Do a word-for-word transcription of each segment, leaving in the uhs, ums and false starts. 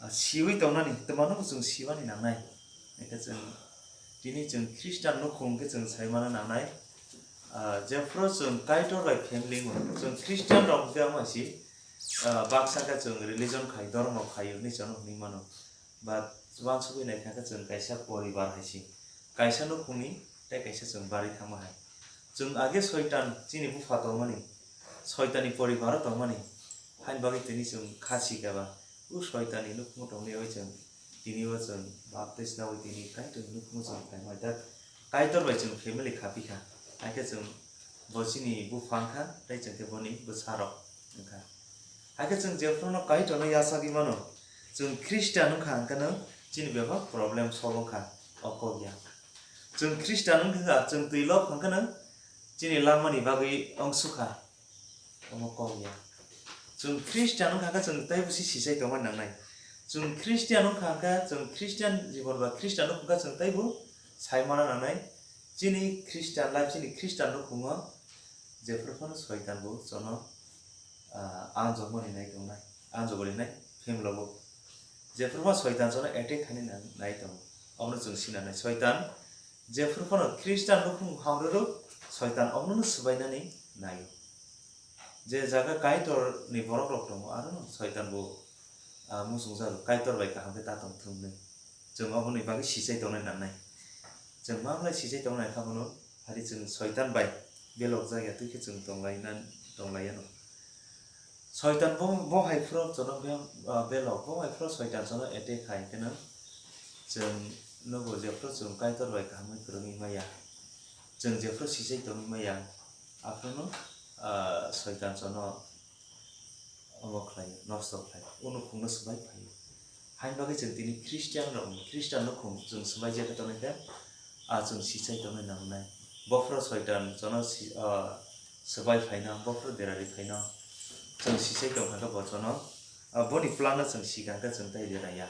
Ah, siwi tongnani, twmano chwng sibani nangnai. Hwnkhe chwng, tini chwng Christian nukhung hwnkhe chwng saimano nangnai. Ah, jephru chwng Kaitor bai family wng, chwng Christian rok hwnkhe wngma si, ah, baksa khe chwng religion khai, dhormo khai hwnwi chwngno hwnwi mano. But uansugwi naikha khe chwng kaisa poribar hai si, kaisa nukhungni tei kaisa chwng bari thangma hai. Chwng age Soitan chini bupha tongmani, Soitanni poribaro tongmani, haini bagwi tini chwng kha si khe ba, o Soitanni nukhungo tongwi chwng tini o chwng baptisma wi tini Kaitorni nukhungo chwng phaimai da, Kaitor bai chwng family kha pi kha, hai khe chwng bo chini bupha wng kha, tei chwng khe boni bwsarok wng kha. Hai khe chwng jephruno Kaitorno yachagwi mano, chwng Christian wng kha hwnkhe no chini bebak problem solve wng kha, o kok ya. Chwng Christian wng kha, chwng twi lok hwnkhe no chini langmani bagwi wng sukha, omo kok ya. Chwng Christian wng kha khe chwng teibo si sichai tongma nangnai. Chwng Christian wng kha khe chwng Christian jibon ba Christian wng kha chwng teibo sai mana nangnai. Chini Christian life, chini Christian nukhungo jephru phano Soitan bo chwngno, ah, anjokmani nai tongnai, anjokmani nai phimlogo. Jephru phano Soitan chwngno attack khainani nai tongo. Omono chwng sinanai. Soitan jephru phano Christian nukhung hamrwrwk Soitan omono swbainani naio. Je jaga Kaitorni borokrok tongo, arono Soitan bo, ah, muchungjago, Kaitor bai kaham khe ta tong thung hwnwi. Chwng oboni bagwi sichai tongnai nangnai. Chwng ma wnglai sichai tongnai kha bono, hari chwng Soitan bai belokjak ya twi khe chwng tonglaina, tonglaiyano. Soitan bo, bo hai phuru chwngno be-, ah, belok, bo hai phuru Soitan chwngno attack khai khe no chwng nugo jephru chwng Kaitor bai kaham wngwi kwrwngwi maya. Chwng jephru sichai tongwi maya, aphuru no, ah, Soitan chwngno omo khlai, nosto khlai, o nukhungno swbai phai. Haini bagwi chwng tini Christian rok, Christian nukhung chwng swbai jagwi tongnai khe, ah, chwng sichai tongwi nangnai. Bophuru Soitan chwngno si-, ah, swbai phaina, bophuru derari phaina, chwng sichai tongkha khe bo chwngno, ah, boni plan no chwng sikha khe chwng tei deraiya.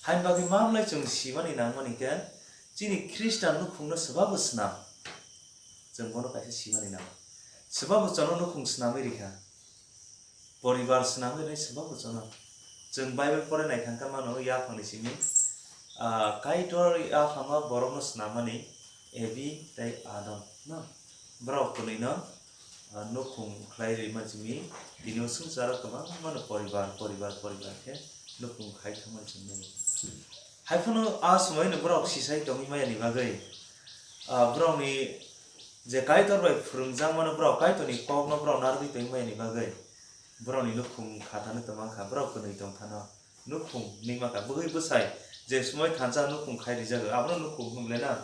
Haini bagwi ma wnglai chwng simani nangmani khe, chini Christian nukhungno swbabo swnam. Chwng bono kaisa simani nango. Swbabo chwngno nukhung swnamwi rikha. Poribar swnamwi rwi swbabo chwngno. Chwng Bible pore naikha khe mano yaphangni simi, ah, Kaitor yaphango borokno swnammani Evi tei Adam no. Borok kwnwino, ah, nukhung khlai rwima simi tini o swngcharo kwbangmano poribar, poribar, poribar khe nukhung khai thangmani chwng nukgo. Haiphano a somoino borok sichai tongwi maya ni bagwi, ah, borokni je Kaitor bai phwrwngjakmano borok Kaitorni kokno borok narwgwi tongwi maya ni bagwi, borokni nukhung khatano twmang kha, borok kwnwi tong phano nukhung nima kha. Bwgwi bwsai je somoi thansa nukhung khai rijago, abono nukhung hwnwi le na?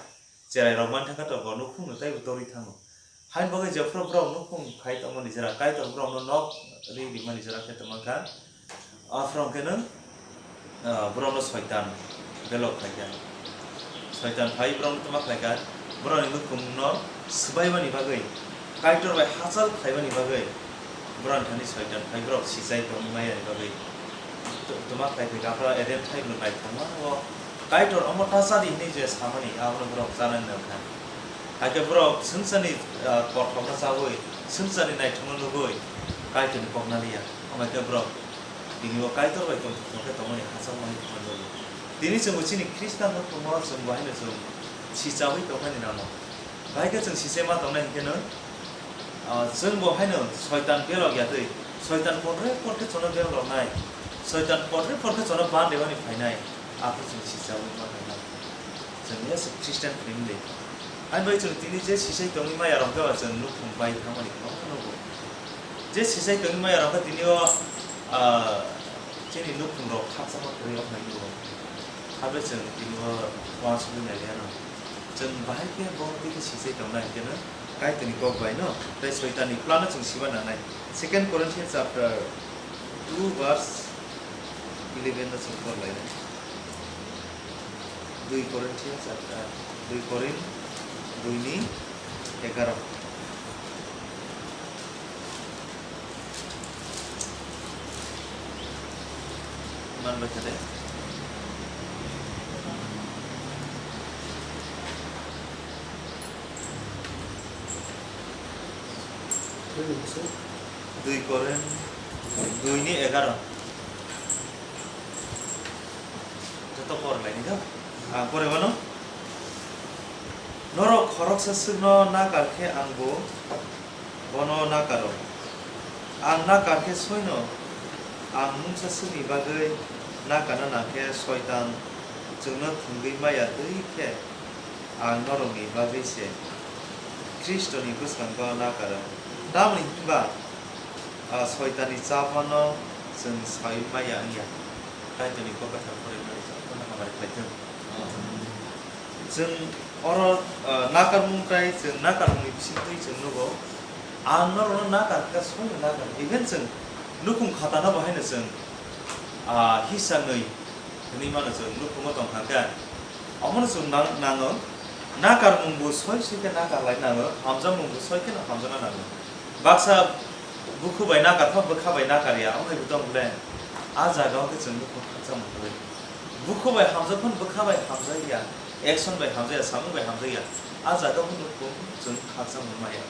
Cherai rok man thangkha to bo nukhung no taibo torwi thango. Haini bagwi jephru borok nukhung khai tongmani jora Kaitor borokno nok ri rimani jora khe tongma kha. Aphuru hwnkhe no, ah, borokno Soitan belok khlaikha. Soitan phai borokno tama khlaikha, borokni nukhungno swbaimani bagwi, Kaitor bai hachal khlaimani bagwi, borokni thani Soitan phai borok sichai tongwi maya ni bagwi. To-, toma khlai khe aphuru Eden thaibrwng naithoma o Kaitor omo ta cha di hwnwi je samani, abono borok chanani nang kha. Hakhe borok swngcharni, ah, kothokno chaui, swngcharni naithokno nugui Kaitorni kok naliya. Omo khe borok tini o Kaitor bai tongthok khe tongmani hachal manwi thangma jago. Tini chwngbo chini Khristanrok tongma chwngbo haino chwng sichaui tongmani nangma. Bahai khe chwng sichai ma tongnai hinkhe no, ah, chwngbo haino Soitan belok yatwi, Soitan podre pod khe chwngno belok rwnai, Soitan podre pod khe chwngno ban rwmani phainai, aphuru chwng sichaui ma tongnai. Chwng ya se Christian family. Ani bai chwng tini je sichai tongwi maya rok khe ba chwng nukhung bai thangmani kwbangma nugo. Je sichai tongwi maya rok khe tini o, ah, chini nukhung rok khakchangma kwrwi wng nai nugo. Habai chwng tini o uansugwi nai liya no. Chwng bahai khe bo twi khe sichai tongnai hwnkhe no Kaitorni kok bai no tei Soitanni plan no chwng siba nangnai. Second Corinthians chapter two verse eleven no chwng por lai nai. Dui Korinthia chapter, dui Korin, dui ni egaroh. Man bai kha de. Dui Korin, dui ni egaroh. To por laini do. Ang pore mano. Norok khoroksa swkno nakar khe angbo bono nakaro. Ang nakar khe soino, ang mungsa swkni bagwi nakarna nang khe Soitan chwngno thwngwi maya twi khe ang norokni bagwi se Khristoni bwskango nakaro. Tamoni hwnba, ah, Soitanni chapano chwng sai maya wngya. Kaitorni kok kathar phorimani chapano hamari khlai thung. Chwng oro, ah, nakarmung tai chwng nakarmungni bisingtwi chwng nugo. Ang norokno nakar kha soino nakar. Even chwng nukhung khatano bo haino chwng, ah, hisa nwi hwnwi mano chwng nukhungo tong kha khe. Omono chwng nang-, nango, nakarmung bo soi soi khe nakar lai nango, hamjakmung bo soi kheno hamjakna nango. Baksa bukhu bai nakar kha, bwkha bai nakar ya, omo hai bo tong le. A jaga o khe chwng nukhung khakchangmung kwrwi. Bukhu bai hamjak phano bwkha bai hamjak ya, action bai hamjak ya, samung bai hamjak ya. A jaga o nukhung chwng khakchangmung maya.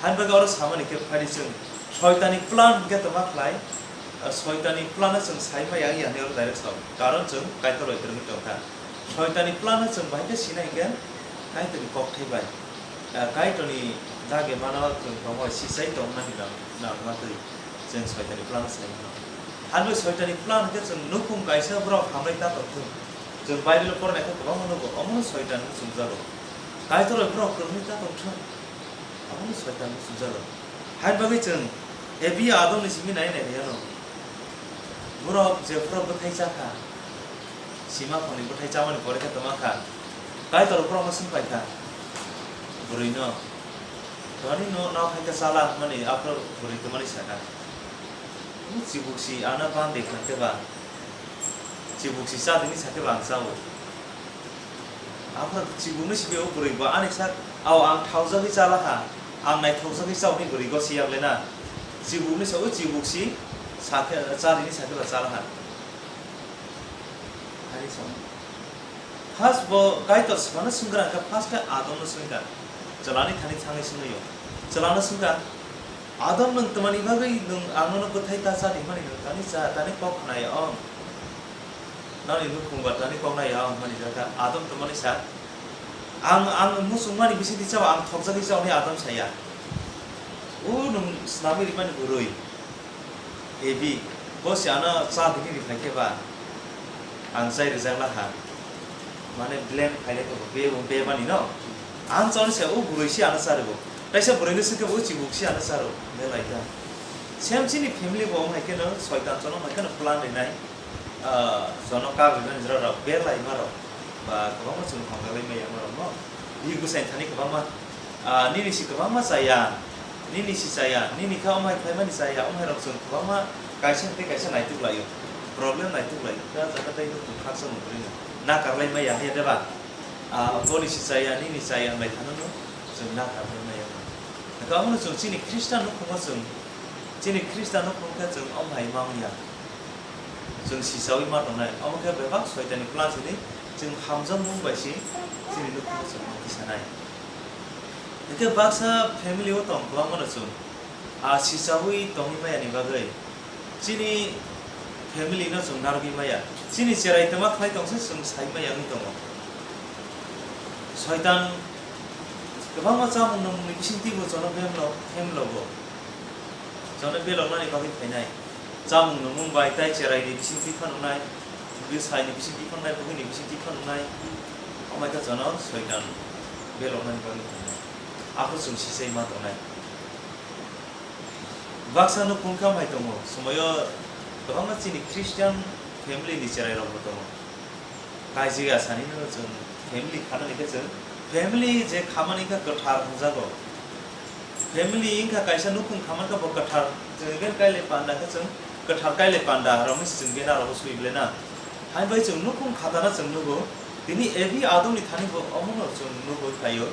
Hain bagwi oro samani khe phari chwng Soitani plan hwnkhe tongma khlai, ah, Soitani plan no chwng sai maya wngya hinwi oro direct sao. Karon chwng Kaitor bai kwrwngwi tongkha. Soitani plan no chwng bahai khe sinai hwnkhe Kaitorni kokthai bai. Ah, Kaitorni dagi mano chwng tongma sisai tongmani nang-, nangma twi chwng Soitani plan no sai mano. Hain bagwi Soitani plan hwnkhe chwng nukhung kaisa borok hambai ta tongthung. Chwng Bible o pornai khe kwbangma nugo, omo Soitan no chwngjago. Kaitor bai borok kwrwngwi ta tongthung. Abono Soitan no sujalo. Hain bagwi chwng Evi Adam ni simi nai nai riyano. Borok jephuru bwthai chakha, sima khoni bwthai chamani pore khe tongma kha. Kaitor borokno swngpai kha, bwrwino, "Toni no, no hai khe chala," hwnmani aphuru bwrwi tongmani sakha, "Chibuk si ano bande kha khe ba? Chibuk si cha dini sa khe ba ang chao." Aphuru chibukno sibio bwrwi bo ani sak, "Ao, ang thaujagwi chalaha, ang naithokjagwi chaoni bwrwi go siya ble na." Chibukno sa, "O chibuk si, sakhe, cha dini sakhe ba chalaha." Ani sa. First bo Kaitor swkangno swngkha, hwnkhe first khe Adamno swngkha. Chwlani thani thangwi swngwi o. Chwlano swngkha, "Adam, nwng twmani bagwi nwng ang nono bwthai ta cha di hwnmani nwng tani cha, tani kok khna ya ong? Nani nukhung ba tani kok nai ya ong?" hwnmani jakha. Adam twmani sa, "Ang, ang muchungmani bisingtwi chao, ang thokjagwi chao," hwnwi Adam saya. O nwng swnamwi rimani bwrwi, Evi, bo se ano cha dini ri phai khe ba, ang chai rijak laha. Mane blame khailai tongo, be, bebani no. Ang chao se o bwrwi se ano cha rwo. Kaisa bwrwi no swngkhe bo chibuk se ano cha rwo. Belai kha. Same chini family bo wng hai kheno Soitan chono hai kheno plan rinai. Ah, jono kar rinani jora rok, belai ma rok, ba kwbangma chwng hamjaklai maya ma rok no. Bihik bwsai thani kwbangma, ah, nini si kwbangma chaya, nini si chaya, nini khe omo hai khlaimani chaya, omo hai rok chwng kwbangma kaisa tei kaisa naituk lai o, problem naituk lai o. Khe ah jaga tei nukhung khaksa mung kwrwi no nakarlai maya hai de ba? Ah, boni si chaya, nini chaya wng lai thano no chwng nakarlai maya. Hwnkhe omo no chwng chini Khristan nukhungo chwng, chini Khristan nukhung khe chwng omo hai ma wng ya. Chwng sichaui ma tongnai, omo khe bebak Soitanni plan sini chwng hamjakmung bai se chini nukhungo chwng ma tisanai. Hwnkhe baksa family o tong kwbangma no chwng, ah, sichaui tongwi maya ni bagwi chini family no chwng narwgwi maya. Chini cherai twma khlai tong se chwng sai maya wngwi tongo. Soitan kwbangma chamung nwngmungni bisingtwi bo jono bemlo, bemlogo. Jono beloknani bagwi phainai. Chamung nungmung bai tai cherai ni bisingtwi phanuknai, bwsai ni bisingtwi phanuknai, buini bisingtwi phanuknai. Omo khe jono Soitan beloknani bagwi phainai. Aphuru chwng sichai ma tongnai. Baksa nukhung khe omo hai tongo, somoyo kwbangma chini Christian family ni cherai rok bo tongo. Kaijik asani no chwng family khanani khe chwng family je khamani khe kwthar hwnjago. Family wngkha kaisa nukhung khamani khe bo kwthar, chwng even kailai panda khe chwng kwthar kailai panda rokni se chwng bena rokbo swi ble na. Hai bai chwng nukhung khatana chwng nugo, tini Evi Adamni thani bo omono chwng nugwi phaio.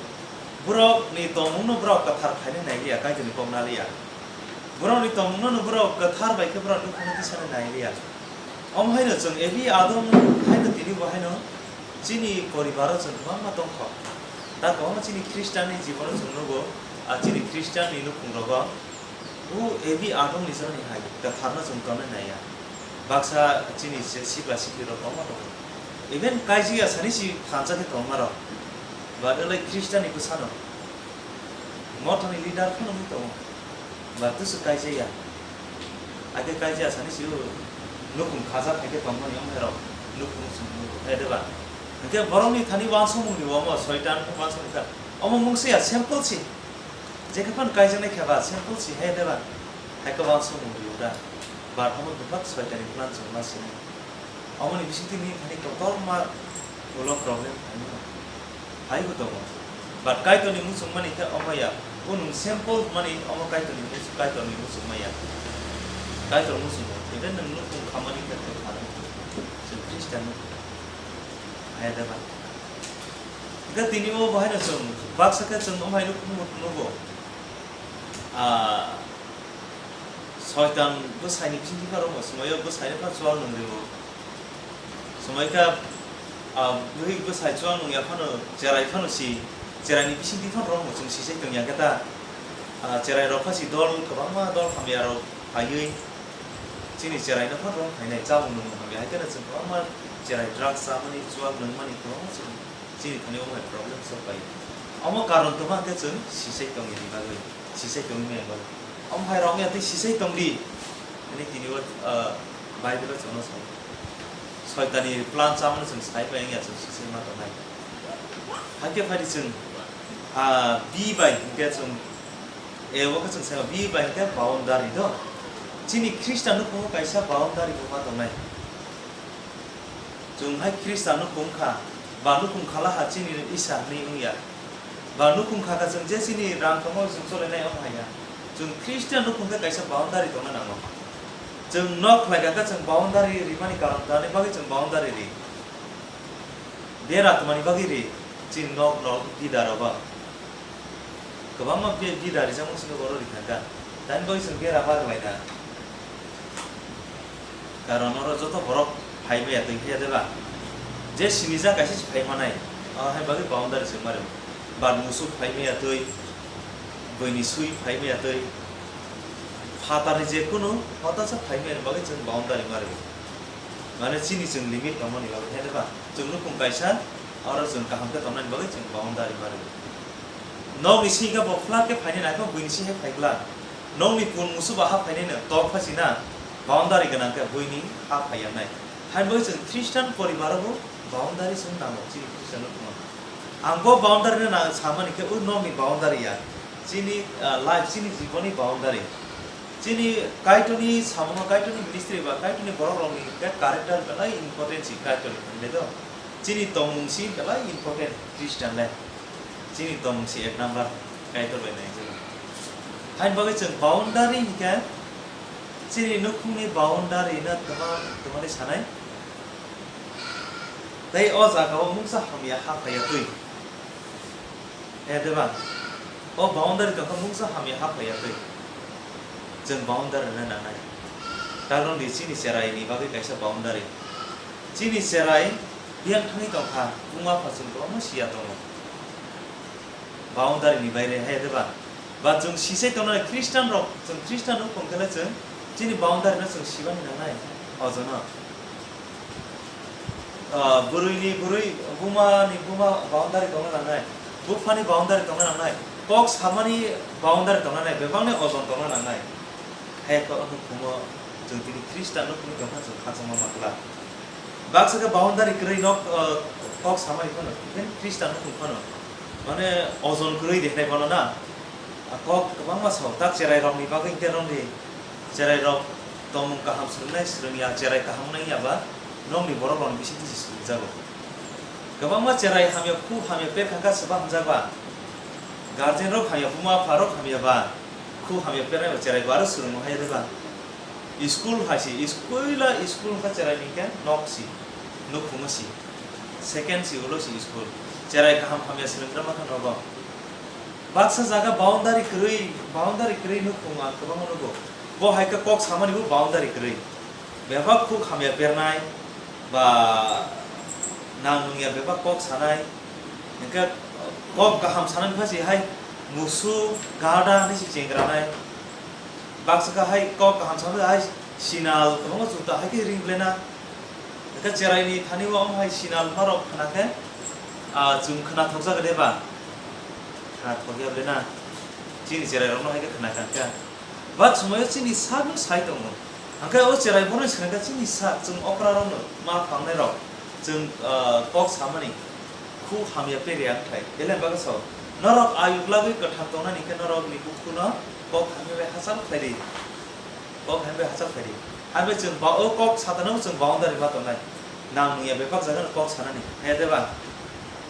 Borokni tongmungno borok kwthar khainai nai liya, Kaitorni kok na liya. Borokni tongmungno borok kwthar bai khe borok nukhungno tisana nai liya. Omo haino chwng Evi Adam haino tini bo haino chini poribaro chwng kwbangma tongkha. Da kwbangma chini Khristanni jibono chwng nugo, a chini Khristanni nukhungrogo o Evi Adamni jorani hai kwtharno chwng tonwi naiya. Baksa chini se sikla siklirok kwbangma tongo. Even kaijia sani si thansa khe tongma rok. But elai Christian ni bwsano. Mothani leader phano wngwi tongo. But tusu kaijia. Ake kaijia sani si o nukhung khajak hai khe tongmani wng rok. Nukhung sung nukhung hai deba. Hingke borokni thani wansukmung ni omo soitan wansukmung kha. Omo mungsi ya simple si. Jekhe phano kaijaknai khe ba simple si hai deba. Hai khe wansukmung ni uda. But omo bwkhak soitan ni plan chwng ma sini. Omo ni bisingtwi nini thani kotorma ulo problem phaima phaibo tongo. But Kaitorni muchungmani khe omo ya. O nwng simple hwnmani omo Kaitorni muchung, Kaitorni muchungma ya. Kaitor muchungo. Even nwng nukhung khamani khe khe pharang. Chwng Christian nukhung. Hai deba. Hingke tini o bo haino chwng baksa khe chwng omo hai nukhung nugo. Ah, Soitan bwsaini bisingtwi phano omo swmai o bwsaino phano chuwak nwng rio. Swmai kha, ah, bwrwi bwsai chuwak nwng ya phano cherai phano si, cheraini bisingtwi phano rwngmo chwng sisai tongya khe ta. Ah, cherai rok pha si dol kwbangma dol hamya rok phaiwi chini cheraino phano rwng phainai chamung nwng hamya hai kheno chwng kwbangma cherai drugs chamani chuwak nwngmani kwbangma chwng Chini thani omo hai problem sok pai. Omo karon tongma hwnkhe chwng sisai tongni bagwi, sisai tongni bagwi. Omo hai rok ya tei sisai tongdi. Ani tini o, ah, Bible o chwngno sao. Soitani plan chamano chwng sai pai wngya chwng sisai ma tongnai. Hakhe phai di chwng, ah, B bai hwnkhe chwng, A o khe chwng sai B bai hwnkhe boundary do. Chini Khristian nukhungo kaisa boundary bo ma tongnai. Chwng hai Khristian nukhung kha, ba nukhung khala ha chini Isa hwnwi wngya. Ba nukhung kha kha chwng je chini rang tongma chwng cholainai omo haiya. Chwng Khristian nukhung khe kaisa boundary tongna nango. Chwng nok khlai kha khe chwng boundary rimani karon tani bagwi chwng boundary ri. Bera tongmani bagwi ri, chini nok nok bida rogo. Kwbangma be-, bida rijak wng sini oro rikha kha. Tani bagwi chwng bera baglaina. Karon oro joto borok phai maya twi phiya de ba. Je sinijak kaisa se phai manai, abo hai bagwi boundary se mari. Bar musuk phai maya twi, buini sui phai maya twi, phatarni je kunu hotasa phai maya bagwi chwng boundary mari. Mane chini chwng limit tongmani bagwi hai de ba. Chwng nukhung kaisa, oro chwng kaham khe tongnani bagwi chwng boundary mari. Nokni simi khe bo flat khe phainai nai khe buini simi hai phai glak. Nokni kun musu ba ha phainai no tok pha sina boundary gwnang khe buini ha phai ya nai. Hai bagwi chwng Christian poribar o bo boundary chwng nango chini Christian no tongma. Ang bo boundary no nang samani khe o nokni boundary ya. Chini, ah, life chini jiboni boundary. Chini Kaitorni samungo Kaitorni ministry ba Kaitorni borok rokni khe character belai important si Kaitorni thangbe do. Chini tongmung si belai important Christian le. Chini tongmung si ek number Kaitor bai nai jani. Hain bagwi chwng boundary hinkhe chini nukhungni boundary no tama, tamani sanai. Tei o jaga o mungsa hamya ha phaiya twi. He deba? O boundary tongkha mungsa hamya ha phaiya twi. Chwng boundary no nangnai. Karon di chini cherai ni bagwi kaisa boundary. Chini cherai biyang thangwi tongkha, buma pha chwng kwbangma siya tongo. Boundary ni baire hai de ba? Ba chwng sisai tongnai Christian rok, chwng Christian rok tongkhe le chwng chini boundary no chwng sibani nangnai. Ojono. Ah, bwrwi ni bwrwi, buma ni buma boundary tongna nangnai. Bupha ni boundary tongna nangnai. Kok samani boundary tongna nangnai. Bebak ni ojon tongna nangnai. Hai kok no khumo chwng tini Christian no khumui tongkha chwng khachangma ma kwlak. Baksa khe boundary kwrwi nok, ah, kok samani phano, even Christian no khum phano. Mane ojon kwrwi de hinai bono na. Ah, kok kwbangma sao, tak cherai rokni bagwi hwnkhe rokni cherai rok tongmung kaham swrwngnai swrwngya, cherai kaham wngya ba nokni borok rokni bisingtwi se swrwngjago. Kwbangma cherai hamya khu hamya perkha kha swba hamjak ba. Guardian rok hamya, buma pha rok hamya ba, khu hamya pernai ba cherai bo aro swrwngno hai rwba. School hai se, school la school wngkha cherai ni khe nok si, nukhungo si. Second si ulo si school. Cherai kaham hamya swrwngkra ma kha nogo. Baksa jaga boundary kwrwi, boundary kwrwi nukhung ang kwbangma nugo. Bo hai khe kok samani bo boundary kwrwi. Bebak khuk hamya pernai, ba nang nungya bebak kok sanai. Hingkhe kok kaham sanani pha si hai musu, gada hinwi si chengranai. Baksa kha hai kok kaham sanai hai sinal, kwbangma juta hai khe ring belaina. Khe cheraini thani o omo hai sinal norok khna khe, ah, chwng khna thokjak de ba? Khna thokya ble na? Chini cherai rokno hai khe khna kha khe. Ba chwngmai o chini sak no sai tongo. Hwnkhe o cherai bono swkang khe chini sak chwng okra rokno ma phangnai rok chwng, ah, kok samani khu hamya peri ang khlai. Belai bagwi sao. Norok ayuk lagwi kwthang tongnani khe norok ni bukhuno kok hamya bai hachal khlai di. Kok hai bai hachal khaidi. Hai bai chwng ba-, o kok satano chwng boundary ma tongnai. Nang nungya bebak jaga no kok sanani. Hai de ba?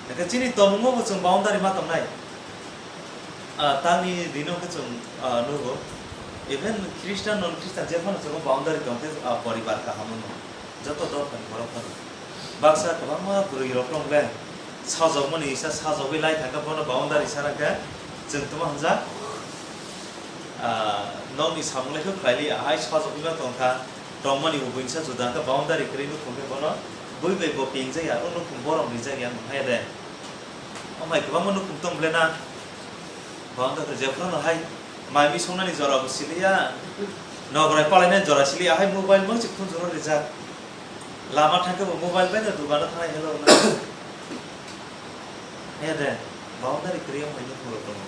Hwnkhe chini tongmung bo chwng boundary ma tongnai. Ah, tamni dino khe chwng, ah, nugo. Even Christian, non Christian, jephano chwng boundary tong khe, ah, poribar kaham wngno. Joto dol phani borok phano. Baksa kwbangma bwrwi rok tong le. Sajokmani isa sajogwi lai thangkhe bono boundary sana khe chwng tongma hwnjak. Ah, nokni samung lai khe khlaili ahai sajogwi ma tongkha. Tongmani bo buinsa juda khe boundary kwrwi nukhung khe bono bui bai bo pengjakya, o nukhung borom rijak ya nung hai de. Omo hai kwbangma nukhung tong ble na. Boundary jephru no hai mai mi songnani jora bo siliya. Nograi palainani jora siliya, hai mobile mangsi khunjuro rijak. Lama thangkhe bo mobile bai no dugano thangnai hello na. He de, boundary kwrwi wng hai nukhung rok tongo.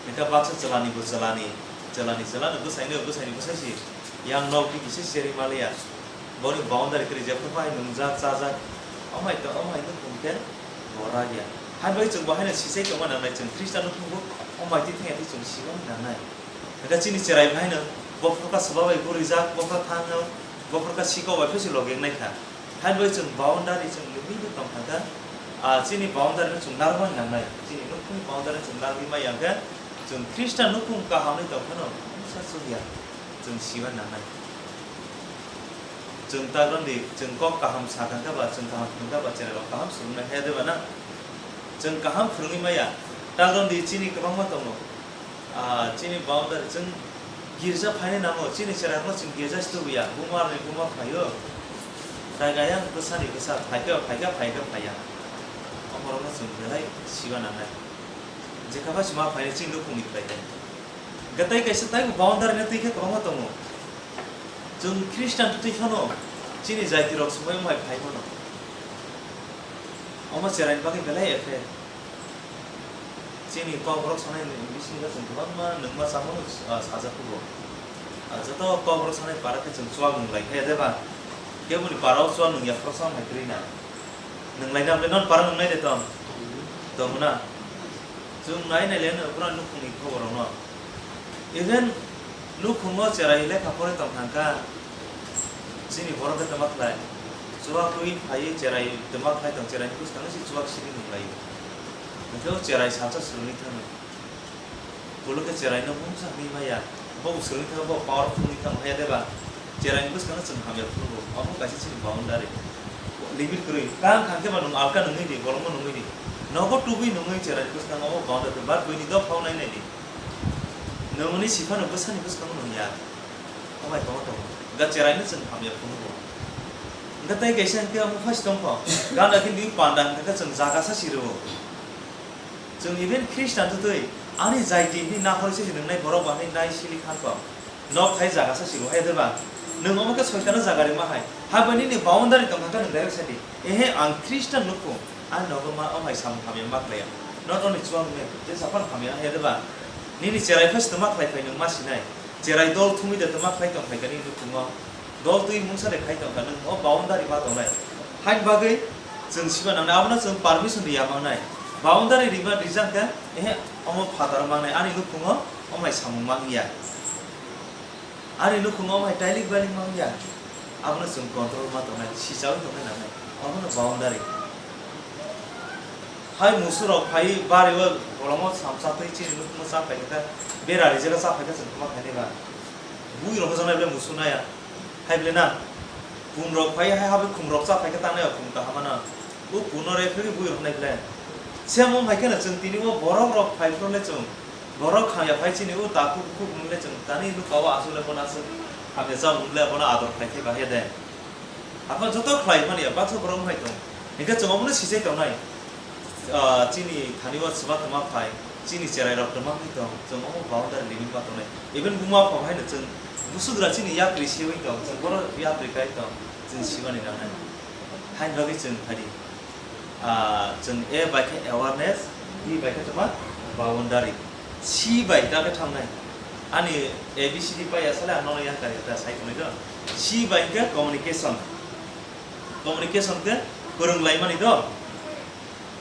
Hwnkhe baksa chwlani bo chwlani, chwlani chwlano bwsaino bwsaini bwsai si. Yang nok di kisa seri maliya. Boni boundary kwrwi jephru bai nungjak chajak. Omo hai to, omo hai nukhung khe bo ragya. Hai bai chwng bo haino sisai tongma nangnai, chwng Khristian nukhung bo omo hai twi thangya twi chwng sibani nangnai. Hwnkhe chini cherai bai no bophor kha swba bai gurijak, bophor thangno, bophor kha sikok bai phesi logi wngnai kha. Hai bai chwng boundary chwng limit tong kha khe, ah, chini boundary no chwng narwkna nangnai. Chini nukhungni boundary chwng narwgwi maya khe, chwng Khristian nukhung kaham wngwi tong phano mungsa chukya chwng siba nangnai. Chwng ta gwn di, chwng kok kaham sa kha khe ba, chwng kaham phwrwng kha ba, cherai rok kaham swrwng nai khe de ba na? Chwng kaham phwrwngwi maya. Ta gwn di chini kwbangma tongo. Ah, chini boundary chwng girja phainai nango, chini cherai rokno chwng girja se tubuya, buma ni buma phaio, tai gaya bwsani bwsa phaikhe phaikhe phaikhe phaiya. Omorokno chwng belai siba nangnai. Jekha bai se ma phainai chini nukhungni phlai khe. Hwnkhe tei kaisa taibo boundary no twi khe kwbangma tongo. Chwng Khristian twi phano chini jaiti rok swmai wng hai phai mano. Omo cherai ni bagwi belai effect. Chini kok borok sanai ni bisingo chwng kwbangma nungma chamano, ah, sajak kugo. Ah, joto kok borok sanai para khe chwng chuak nung lai khe de ba. Keboni para o chuak nung ya khoroksa wng hai kwrwi na. Nung lai na bwle non para nung nai de tong. Tong na. Chwng nai nai le no pura nukhung ni khobor no. Even nukhungo cherai lekha pore tong thangkha, chini borok khe tama khlai, chuak twi phaiwi cherai tama khlai tong, cheraini bwskango se chuak siri nung lai. Hwnkhe o cherai salsa swrwngwi thangwi, ulo khe cheraino mungsa hwnwi maya, bo swrwngwi thangwi bo powerful wngwi thangwi haya de ba? Cheraini bwskango chwng hamya phunukgo, omo kaisa chini boundary. Limit kwrwi. Kang kang khe ba nwng alka nungwi di, bolongno nungwi di. Nogo tubui nungwi cheraini bwskango omo boundary, but buini dophao nai nai di. Nwng hwnwi si phano bwsani bwskango nung ya. Omo hai tongma tongo. Ga cheraino chwng hamya phunukgo. Hwnkhe tei kaisa hwnkhe omo phasi tongkho. Gana khe nini panda hwnkhe chwng jaga sa si rwo. Chwng even Khristian twtwi ani jaiti hwnwi naharwi se nwngnai borok ba hwnwi nai sili khan kok. Nok thai jaga sa siro hai de ba? Nwng omo khe soitano jaga rima hai. Habo nini boundary tong kha khe nwng direct sa di. Ehe, ang Khristian nukhung. Ani nogo ma, omo hai samung hamya ma khlaiya. Not only chuak nung, je saphano hamya hai de ba? Nini cherai phai se tongma khlai phai nwng ma sinai. Cherai dol thumwi de tongma khlai tong phai kha nini nukhungo. Dol twi mungsa de khai tong kha, nwng o boundary ma tongnai. Haini bagwi chwng siba nangnai, abono chwng permission riya mangnai. Boundary rima rijak khe, ehe, omo phataro mangnai, ani nukhungo omo hai samung mangya. Ani nukhungo omo hai tailik bailik mangya. Abono chwng control ma tongnai, sichaui tongnai nangnai. Omono boundary. Hai musurok phai bari o bolongo samsa twi chini nukhungo cha phai khe, bera rijak cha phai khe chwng ma khainai ba. Bui rok hojaknai bele musu naya. Hai bele na, kun rok phai hai, habai khum rok cha phai khe tangnai o khum kaham ano. O kun no re phai bui rok nai bele. Semo hai khe no chwng tini o borok rok phai phro le chwng. Borok kham ya phai chini o takhuk khuk nung le chwng tani nukha o aswk le bono aswk kham ya cha nung le bono ador khai khe ba he de. Aphano joto khlai mani ya, baksa borok hai tong. Hingke chwng omono sijai tongnai. Ah, chini thani o swba tongma phai, chini cherai rok tongma hai tong, chwng omo boundary limit ma tongnai. Even buma pha hai no chwng busugra chini yapri siwi tong, chwng bono yapri kai tong, chwng simani nangnai. Haini bagwi chwng phadi, ah, chwng A bai khe awareness, B bai khe tongma boundary, C bai ta khe thangnai. Ani A B C D pai asale ang nono yang kari ta sai tongnai do. C bai khe communication. Communication khe kwrwng laimani do.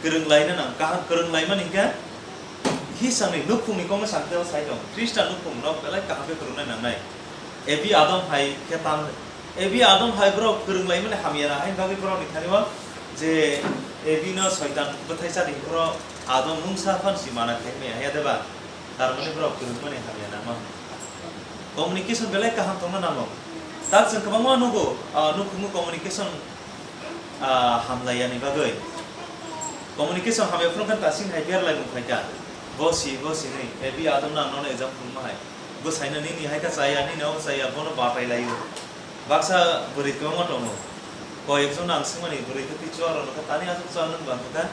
Kwrwng laina nang, kaham kwrwng laimani khe hisangni nukhungni kokno sakhe sai tong. Khristan nukhung nok belai kaham khe kwrwngnai nangnai. A B Adam hai khe tam, A B Adam hai borok kwrwng laimani hamya na, haini bagwi borokni thani o je A B no Soitan bwthai chadi borok Adam mungsa phan si mana khai maya, haya de ba? Tar mani borok kwrwngmani hamya nangma. Communication belai kaham tongna nango. Tak chwng kwbangma nugo, ah, nukhungo communication, ah, hamlaiyani bagwi. Communication hamya phuru khe tasing hai berlai mung phaikha. Bo si, bo si ni, A B Adam no ang nono example ma hai. Bwsaino nini hai khe chaya, nini o chaya, bono batai laio. Baksa bwrwi kwbangma tongo. Koi ekjon ang swngmani bwrwi khe tei chuwa rwno khe tani aswk chuwa nwng bang kha.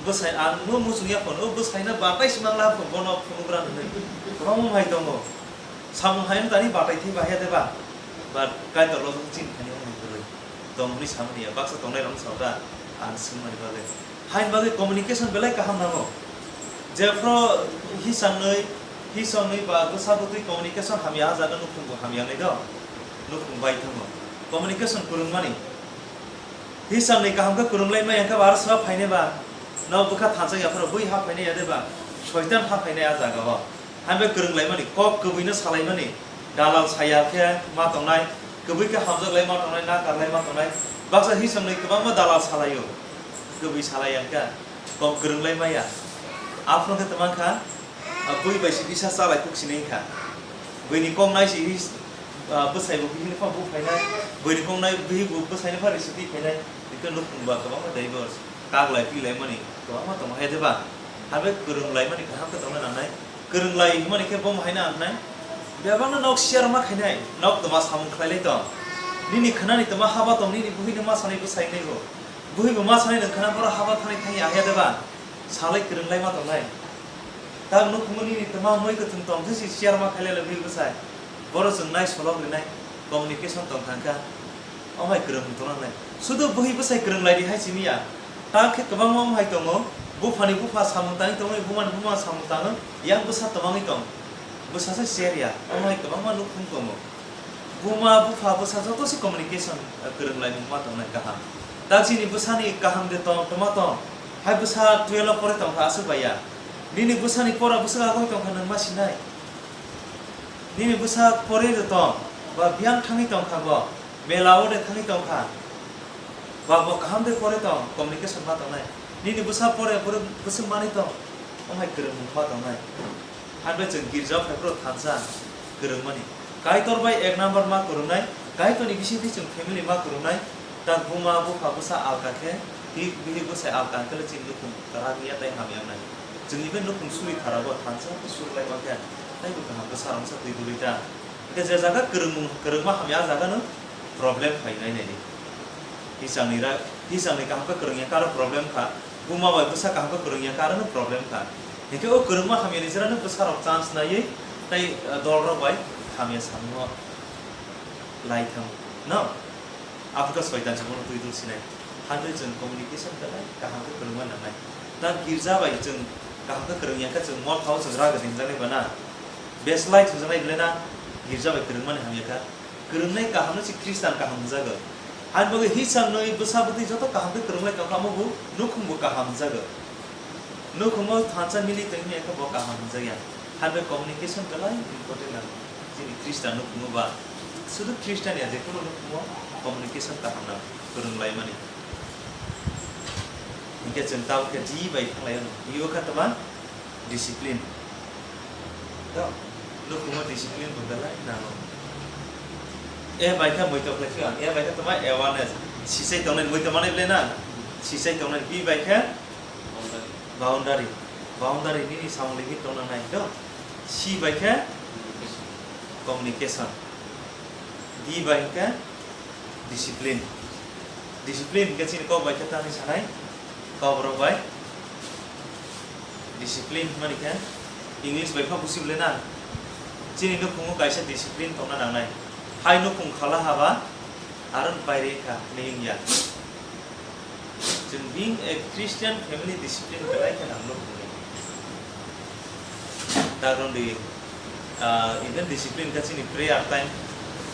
Bwsai ang no muchung ya phano, o bwsaino batai si mang la phano bono phunukra hwnwi. Kwbangma hai tongo. Samung hai no tani batai thai bahya de ba? But Kaitor rok chini thani wngmani bwrwi. Tong hwnwi samani ya, baksa tongnai rok sao da ang swngmani bagwi. Haini bagwi communication belai kaham nango. Jephru hisangni, hisangni ba bwsa bwtwi communication hamya, ah jaga nukhung bo hamya wngnai do. Nukhung bai thango. Communication kwrwngmani. Hisangni kaham khe kwrwng lai maya khe ba aro swa phainai ba. Nok bwkha thansa yaphru bui ha phainai ya de ba. Soitan ha phainai ah jaga o. Hambai kwrwng laimani, kok kwbwino salaimani, dalal saya khe ma tongnai, kwbwi khe hamjak lai ma tongnai, nakar lai ma tongnai, baksa hisongni kwbangma dalal salaio, kwbwi salai ya khe, kok kwrwng lai maya. Aphuru khe tongma kha, a, bui bai si bisa chalai kuk sinai kha. Buini kok nai si his-, a, bwsai bo bihini pha bu phainai, buini kok nai bihi bo bwsaini pha risi twi phainai, hwnkhe nukhung ba kwbangma divorce, kak lai pi lai mani, kwbangma tongo hai de ba? Hambai kwrwng lai mani kaham khe tongna nangnai. Kwrwng lai hwnmani khe bo haino ang nai. Bebakno nok share ma khainai, nok twma samung khlai lai tong. Nini khwnani twma haba tong, nini buhino ma sanai bwsai nai bo. Buhibo ma sanai nwng khwna borok haba thani thang ya haya de ba? Salai kwrwng lai ma tong nai. Tabuk nukhungo nini twma mui kwthwng tong khe si share ma khailai lai buhi bwsai. Borok chwng nai solok rinai, communication tong thang kha. Omo hai kwrwng tong nangnai. Sudu bwhi bwsai kwrwng lai di hai simi ya. Ta khe kwbangma omo hai tongo. Buphani bupha samung tangwi tongwi, bumani buma samung tangwi, yang bwsa twmangwi tong. Bwsa se share ya. Omo hai kwbangma nukhung tongo. Buma bupha bwsa joto se communication, eh, kwrwng lai mung ma tongnai kaham. Ta chini bwsani kaham de tong, twma tong. Hai bwsa twelve o pore tong kha aswk bai ya. Nini bwsani pora bwswk agoi tong kha nwng ma sinai. Nini bwsa pore de tong, ba biyang thangwi tong kha bo, mela o de thangwi tong kha, ba bo kaham de pore tong, communication ma tongnai. Nini bwsa pore, pore bwswk manwi tong, omo hai kwrwng ma tongnai. Hambai chwng girja phai phuru thansa kwrwngmani. Kaitor bai ek number ma kwrwngnai, Kaitorni bisingtwi chwng family ma kwrwngnai, tak buma bupha bwsa alka khe, bihik bihik bwsai alka khe le chini nukhung kwrak ya tei hamya wngnai. Chwng even nukhung suri khara bo thansa khe suri lai ma khe, tei bo kaham bwsa rangsa twi duri ta. Hwnkhe je jaga kwrwngmung, kwrwngma hamya, ah jaga no problem phai nai nai di. Hisangni ra-, hisangni kaham khe kwrwng ya khe aro problem kha, buma bai bwsa kaham khe kwrwng ya khe aro no problem kha. Hwnkhe o kwrwngma hamya ni jora no bwsa rok chance naiwi tei, eh, dol rok bai hamya samungo lai thang no. Aphuru khe soitan se bono twi dul sinai. Hwnwi chwng communication belai kaham khe kwrwngma nangnai. Ta girja bai chwng kaham khe kwrwng ya khe chwng mol thao chwng raga ringjaknai ba na. Beslai thwngjaknai belai na girja bai kwrwngmani hamya kha. Kwrwngnai kaham no se Khristan kaham hwnjago. Ani bagwi hisang nwi bwsa bwtwi joto kaham khe kwrwnglai tong kha, omo bo nukhung bo kaham hwnjago. Nukhungo thansa mili tongmani khe bo kaham hwnjakya. Hambai communication belai important nango. Chini Khristan nukhungo ba, sudu Khristan ya, jekunu nukhungo communication kaham nango, kwrwng laimani. Hinkhe chwng tabuk khe D bai thanglai ano. D o kha tama discipline. To, nukhungo discipline bo belai nango. A bai khe muitok lai phiyang, A bai khe tama awareness. Sisai tongnai muitok manai belai na. Sisai tongnai. B bai khe boundary, boundary nini samung limit tongna nai do. C bai khe communication, D bai khe discipline. Discipline khe chini kok bai khe tamni sanai, kok borok bai discipline hwnmani khe English bai khe busi bole na. Chini nukhungo kaisa discipline tongna nangnai. Hai nukhung khala haba aro baire kha niyung ya. Chwng being a Christian family discipline belai khe nang nuk hwnwi. Dagon di, ah, even discipline kha chini prayer time.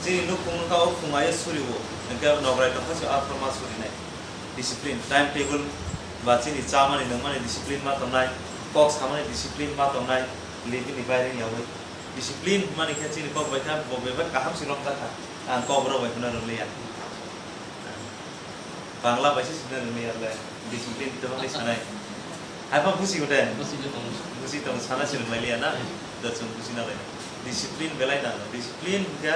Chini nuk phung kha o phung ayo suri o. Hwnkhe nograi tong kha se aphro ma suri nai. Discipline, time table ba chini chamani nungmani discipline ma tongnai. Kok samani discipline ma tongnai. Living ni baire ni yawi. Discipline hwnmani khe chini kok bai kha bo bebak kaham se romjak kha. Ang kok rok bai phano rwliya. Bangla bai se sina rwliya le. Discipline to bai sanai. Hai pa busi gode. Busi tong sana se rwliya na. Da chwng busi na lai. Discipline belai na. Discipline hwnkhe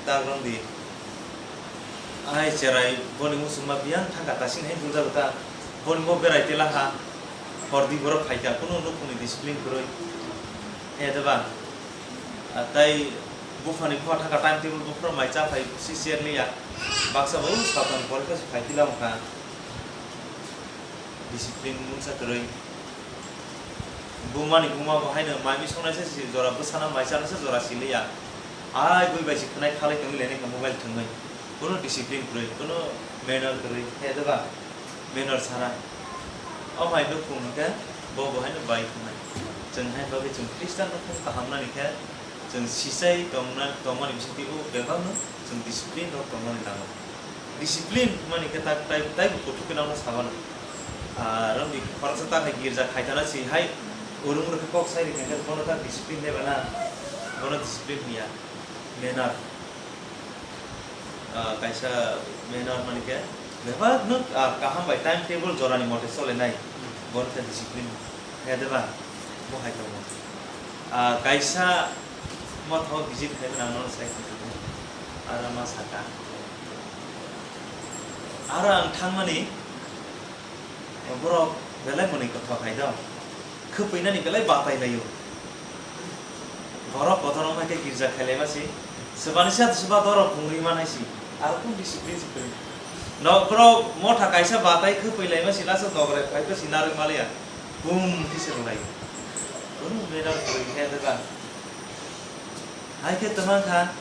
ta rong di. Ai cherai boni musung ma biyang thangka tasing hai dulda ta. Boni bo berai tela ha. Hor di borok phaika kuno nuk ni discipline kwrwi. He de ba. Ah, tai buphani buha thangkha time table buphuru mai cha phai si share liya. Baksa bo satan pore khe phai tila wngkha. Discipline mungsa kwrwi. Bumani buma bo haino mai mi songnai se si jora bwsana mai chana se jora si liya. Ai bui bai si khwnai khalai tongwi lainai kha mobile thwngwi. Kuno discipline kwrwi, kuno manner kwrwi. He de ba? Manner sana. O hai nuk phung hwnkhe bo bo haino bai khwnai. Chwng hai bagwi chwng Khristan rok phung kaham nani khe chwng sisai tongna, tongmani bisingtwi o bebakno chwng discipline rok tongmani nango. Discipline hwnmani khe tak tai, taibo kuthuk khe nangno sabano. Ah, romdi khoroksa ta hai girja khaitana si hai urung rok khe kok sai rikha khe bono ta discipline de bana, bono discipline hwnya, manner. Ah, kaisa manner mani khe bebak no, ah, kaham bai time table jorani mote chole nai, bono khe discipline he de ba, bo hai tongo. Ah, kaisa motho visit khai mani ang nono sai khna aro ma saka, aro ang thangmani borok belai mwnwi kothok hai do. Khwpwinani belai batai laio. Borok kotor wngkha khe girja khailai masi. Swbani sa swba dorok pungri manai si. Aro kung discipline si kwrwi. No borok motha kaisa batai khwpwi lai masi lasa dogre phai si narwk maliya. Bum khe se rwlai. Kunu medal kwrwi khe de ba. Hai khe twma kha,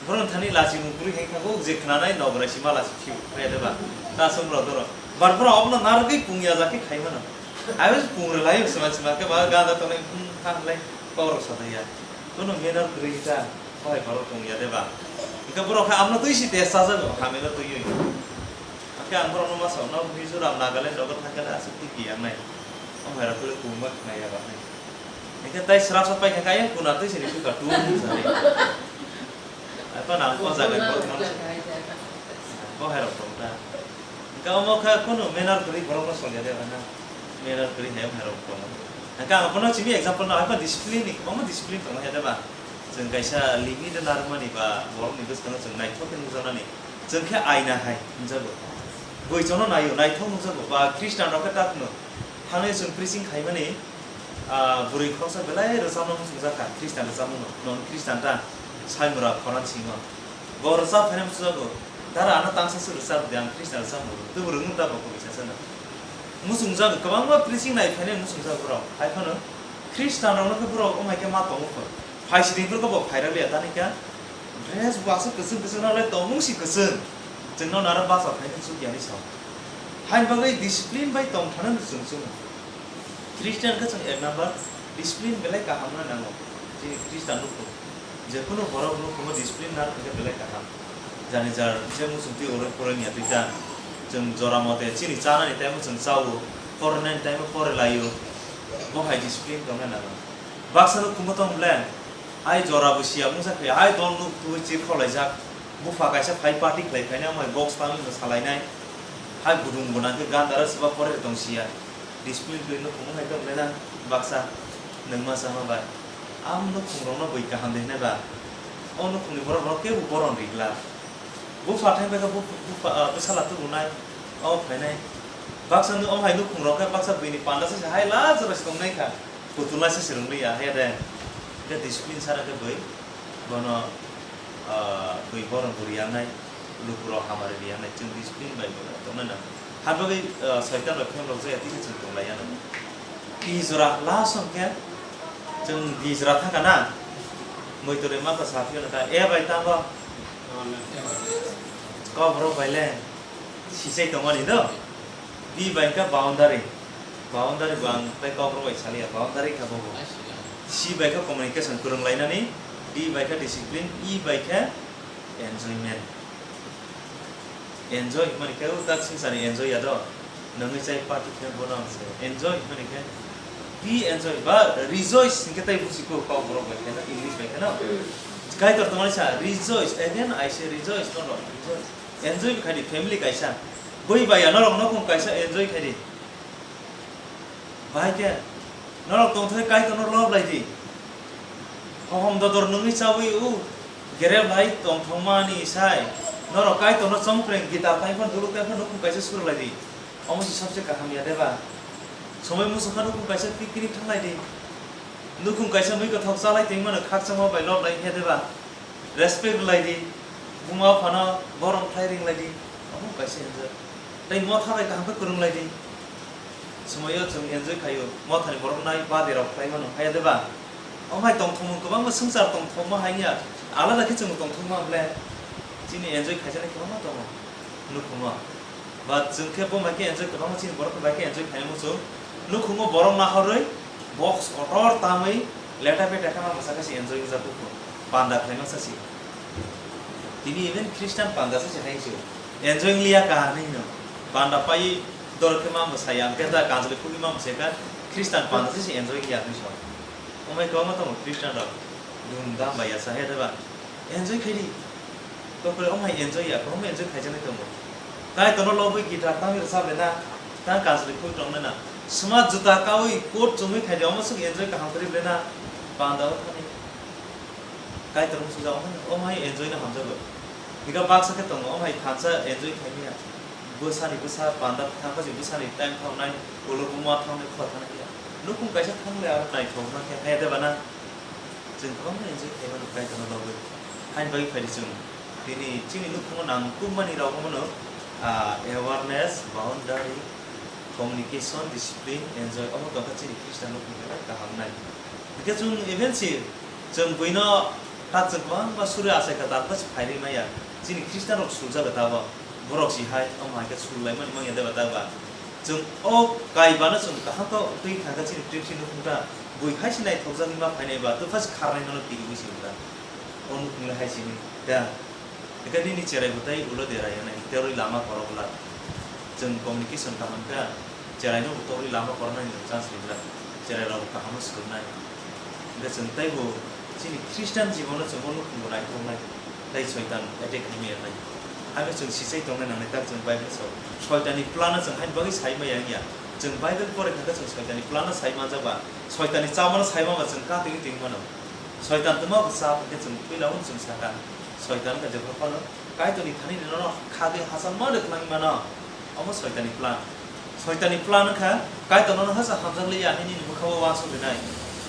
borok thani lachimung kwrwi hai kha, o je khnanai nograi sima lachi phiyok, khe de ba? Ta song rok dorok. Bar borok obono narwgwi pung ya ja khe khai mano. Abo se pung rwlai, sima sima khe ba gada tongnai, hmm, kha hwnlai, kok rok sa ya. Bono manner kwrwi ta, bohai borok pung ya de ba? Hwnkhe borok khe abono twi si test chajago, hamya no twiwi. Hwnkhe ang borokno ma sao, no Mizoram, Nagaland rogo thangkhe aswk twi kiyangnai. Omo hai rok khe pungma khnai ya ba hai. Hwnkhe tai srapsa paikha khe ayang kuna twi sini phuka tum hinwi. Ai phano ang o jaga ni borok mano. Bo hai rok tong ta. Hwnkhe omo khe kunu manner kwrwi borokno solya de ba na. Manner kwrwi hai hai rok tongo. Hwnkhe ang bono simi example no, ai phano discipline ni, kwbangma discipline tongo ya de ba. Chwng kaisa limit narwkmani ba borokni bwskango chwng naithok khe nukjaknani. Chwng khe aina hai hwnjago. Bui chono naio, naithok nukjago. Ba Khristan rok khe tak hwno. Thangwi chwng preaching khaimani, ah, bwrwi khoroksa belai rwchapno muchungjak kha, Khristan rwchapmano. Non Khristan ta, Saimura khorang singo. Bo rwchap phaina muchungjak, "Dara, ano tangsa se rwchap di, ang Khristan rwchapmano." Tei bo rwngmung ta bo kwrwi sa chana. Muchungjak, kwbangma preaching nai phainai muchungjak borok. Hai phano Khristan rokno khe borok wng hai khe ma tongo kho. Phai sidi borok bo phai rwliya tani khe. Dress bo aswk kwchwng kwchwng rwlai tongmung si kwchwng. Chwngno naro bacha phainai chukya hinwi sao. Haini bagwi discipline bai tong thano chwng chwngo. Christian khe chwng ek number discipline belai kaham wngna nango. Chini Christian nukhung, je kunu borok nukhumo discipline narwk hwnkhe belai kaham. Jani jar je muchung twi oroi poroi ya twi ta. Chwng jora mote chini chanani time o chwng chao, porinani time o pori laio. Bo hai discipline tongna nango. Baksa nukhumo tong ble, ai jora bo siya mungsa khe, ai dol nuk twi chirkho laijak. Bupha kaisa phai party khlai phainai, omo hai box tangwi no salainai. Hai budung bo nang khe gandara swba pore tong siya. Discipline twi no phunuk hai tong le nang baksa nwng ma sama bai. Am nukhung rok no bui kaham de hinai ba. O nukhung ni borok rok kebo boron ri glak. Bupha thang bai khe bu-, bupha, ah, bwsala tubu nai. O phainai. Baksa nu-, o hai nukhung rok khe baksa bini panda se hai la jora se tong nai kha. Putula se swrwng liya, he de. Khe discipline sara khe bui bono, ah, bui bono bo riyangnai, lukurok hamari riyangnai, chwng discipline bai bono tongna nango. Habagwi, ah, soitan bai phemrok jaya tini chwng tong laiya nango. Tini jora last hwnkhe chwng tini jora thangkha na, muitorwi masa sa phiyano ta, "E bai, tango?" Kok borok bai le sisai tongmani do. B bai khe boundary. Boundary bo ang tei kok rok bai saliya, boundary khe bobo. C bai khe communication, kwrwng lainani. D bai khe discipline, E bai khe enjoyment. Enjoy hwnmani khe o tak swngcharni enjoy ya do. Nungwi chai party khe bono ang se enjoy hwnmani khe be enjoy ba rejoice hwnkhe tei buji kho kok borok bai kheno, English bai kheno. Kaitor tongmani sa rejoice, again I say rejoice, no, no, rejoice. Enjoy khai di, family kaisa. Bui bai ya norok nokong kaisa enjoy khai di. Bahai khe norok tongthai Kaitorno lob lai di. Hohom dodor nungwi chawi u gerep lai tongthokmani sai. Norok Kaitorno chongpreng Gita taiphano duluk taiphano nukhung kaisa sur lai di. Omo si sabse kaham ya deba? Somoi muchung kha nukhung kaisa picnic thang lai di. Nukhung kaisa mui kothok chalai tongmano khakchangma bai lob lai he deba? Respect rwlai di, buma phano borom khlai ringlai di, omo kaisa enjoy. Tei motha bai kaham khe kwrwng lai di. Swmaiyo chwng enjoy khaio, mothani borok nai bade rok khlai mano, haya de ba? Omo hai tongthokmung kwbangma swngchar tongthokma hai ya, alada khe chwng tongthokma ble chini enjoy khaijaknai kwbangma tongo, nukhungo. Ba chwng khe bo bai khe enjoy kwbangma chini borok bai khe enjoy khainai muchung. Nukhungo borok nahorwi box kotor tamwi leta peta khe ma bwsa khe se enjoy wngya kukhu. Panda khlaima sa se. Tini even Christian panda sa se hai se. Enjoy wng liya ka hinwi hino. Panda pai dor khe ma bwsa ya, hwnkhe da kanjli khugwi ma bwsa kha Christian panda sa se enjoy wng liya hinwi sa. Omai kwbangma tongo Christian rok. Dum dam bai ya sa he de ba. Enjoy khaidi. Tokre omo hai enjoy ya, kwbangma enjoy khaijaknai tongo. Kaitorno lobwi guitar tamwi rwchap le na, tang kanjli khuk tong le na. Suma juta kawi coat chumui khaidi, omo swk enjoy kaham kwrwi le na. Panda o thani. Kaitor omo sujak omo hai, omo hai enjoy no hamjago. Bika baksa khe tongo, omo hai thansa enjoy khaimaya. Bwsani bwsa panda thangkha je bwsani time thangnai, ulo buma thangnai, khua thangnai ya. Nukhung kaisa thangle aro naithok na khe, hai de bana. Chwng kwbangma enjoy khaimano Kaitorno lobwi. Haini bagwi phaidi chwng tini chini nukhungo nangkukmani rok omono, ah, awareness, boundary, communication, discipline, enjoy omo tongkha chini Christian nukhung khe kaham nai. Hwnkhe chwng even si chwng buino tak chwng kwbangma suri achai kha, tabukhe se phairwi maya. Chini Christian rok suljago tabo. Borok si hai, omo hai khe sul laimani manya deba ta ba? Chwng o kaibano chwng kaham khe twi thangkha chini trip si nukhung ta. Bui hai si naithokjagwi ma phainai ba, twi phasi kharnai nono kiriwi si wngkha. O nukhung le hai sini da. Hwnkhe nini cherai bo tei ulo dera ya nai, terwi lama korok bwla. Chwng communication kaham kha, cherai no bo torwi lama koroknai ni chance ri bwla. Cherai rok bo kaham swrwngnai. Hwnkhe chwng tei bo chini Christian jibono chwng o nukhung bo naithoknai. Tei Soitan attack khaimaya nai. Haino chwng sichai tongnai nangnai tak chwng Bible sao. Soitani plan no chwng haini bagwi sai maya wngya. Chwng Bible pore kha khe chwng Soitani plan no sai manjak ba, Soitani chamano sai manba chwng ka twi twi mano. Soitan twma bo cha hwnkhe chwng puila o chwng sakha. Soitan khe jebra phano Kaitorni thani nono khagwi hachal ma rwkhlai mano. Omo Soitani plan. Soitani plan wngkha, Kaitor nono hasa hamjak liya hinwi nini bwkha-o uansuk rinai.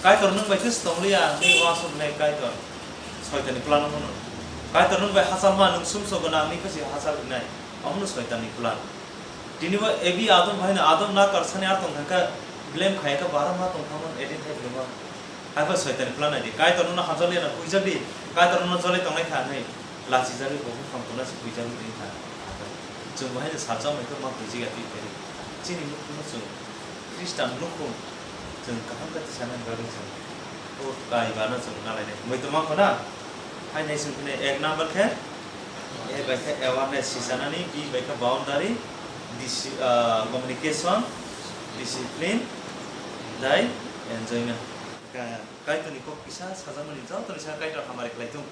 Kaitor nwng bai khe se tong liya hinwi uansuk rinai Kaitor. Soitani plan wngmano. Kaitor nwng bai hachal ma, nwng sumsok gwnang hinwi khe se hachal rinai. Omono Soitani plan. Tini bo Evi Adam haino Adam nakar sani ar tong thangkha, blame khaiya kha, bara ma tong thangmano, edin thai blema. Haiba Soitani plan nai di, Kaitor nono hamjak liya na huijak di, Kaitor nono jolai tongnai kha hinwi. Lachijagwi bo buphang tongna se huijagwi tongwi kha. Chwng bo haino sajak mai khe ma huijak ya twi phai. Chini nukhungno chwng Khristan nukhung chwng kaham khe tisanani bagwi chwng o kaibano chwng nalainai. Moi tongma kho na? Hai nai chwng phine ek number khe, A bai khe awareness sisanani, B bai khe boundary, disi-, ah, communication, discipline, tei enjoyment. Ka-, Kaitorni kok kisa sajakmani joto ni sa Kaitor hamari khlai thung.